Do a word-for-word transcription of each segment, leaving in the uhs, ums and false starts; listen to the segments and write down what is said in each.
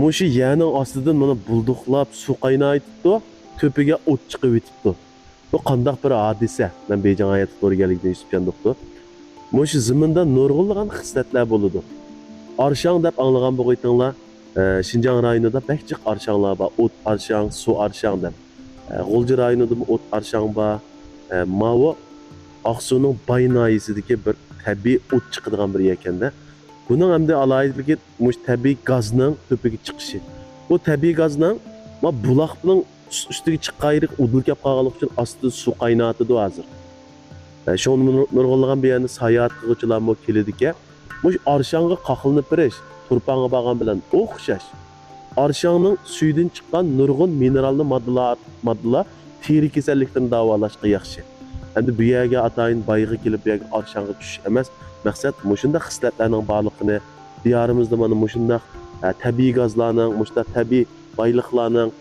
مۇشۇ يەرنىڭ ئاستىدىن مانا بۇلدۇقلاپ سۇ قاينايتىپتۇ، تۆپىگە ئوت چىقىۋېتىپتۇ. بۇ قانداق بىر ھادىسە؟ مەن بېيجىڭ ھاياتلىق تورىگەنلىكىدىن يۈسۈپجان دوختۇر. مۇشۇ زېمىندا نۇرغۇنلىغان خىسلەتلەر بولىدۇ. ئارشاڭ دەپ ئاڭلىغان بولغىيتىڭلار، ئە، شىنجاڭ رايونىدا بەك جىق ئارشاڭلار بار. ئوت ئارشاڭ، سۇ ئارشاڭ دەپ. ئە، غۇلجا رايونىدىمۇ ئوت ئارشاڭ بار. ئە، ماۋۇ ئاقسۇنىڭ باي ناھىيەسىدىكى بىر تەبىئىي ئوت چىقىدىغان بىر يەركەندە. بۇنىڭ ئەمدى ئالاھىدىلىكى مۇشۇ تەبىئىي گازنىڭ تۆپىگە چىقىشى. بۇ تەبىئىي گازنىڭ ما بۇلاقنىڭ ئۈس-، ئۈستىگە چىققايرىق ئۇدۇل كەپ قالغانلىقى ئۈچۈن ئاستىدا سۇ قايناۋاتىدۇ ھازىر. ئە، شۇڭا نۇر-، نۇرغۇنلىغان بۇ يەرنى ساياھەت قىلغۇچىلارمۇ كېلىدىكەن. مۇشۇ ئارشاڭغا قاقلىنىپ بېرىش تۇرپانغا بارغان بىلەن ئوخشاش. ئارشاڭنىڭ سۈيىدىن چىققان نۇرغۇن مىنېرالنى ماددىلار، ماددىلار تېرە كېسەللىكلىرىنى داۋالاشقا ياخشى. ئەمدى بۇ يەرگە ئاتايىن بايغا كېلىپ، بۇ يەرگە ئارشاڭغا چۈشۈش ئەمەس. مەقسەت مۇشۇنداق خىسلەتلەرنىڭ بارلىقىنى، دىيارىمىزدا مانا مۇشۇنداق، ئە، تەبىئىي گازلارنىڭ، مۇشۇنداق تەبىئىي بايلىقلارنىڭ،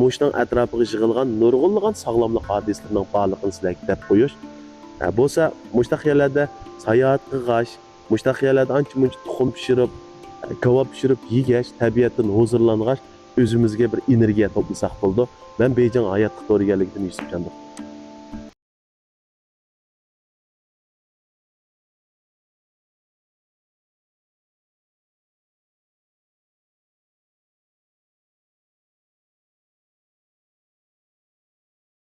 مۇشۇنىڭ ئەتراپىغا يىغىلغان نۇرغۇنلىغان ساغلاملىق ھادىسىلىرىنىڭ بارلىقىنى سىلەرگە دەپ قويۇش. ئە، بولسا مۇشۇنداق يەرلەردە ساياھەت قىلغاچ، مۇشۇنداق يەرلەردە ئانچە-مۇنچە تۇخۇم پىشۇرۇپ، كاۋاپ پىشۇرۇپ يېگەچ، تەبىئەتتىن ھۇزۇرلانغاچ، ئۆزىمىزگە بىر ئېنېرگىيە توپلىساق بولىدۇ. مەن بېيجىڭ ھاياتلىق تورىگەنلىكىدىن يۈسۈپجان دوختۇر.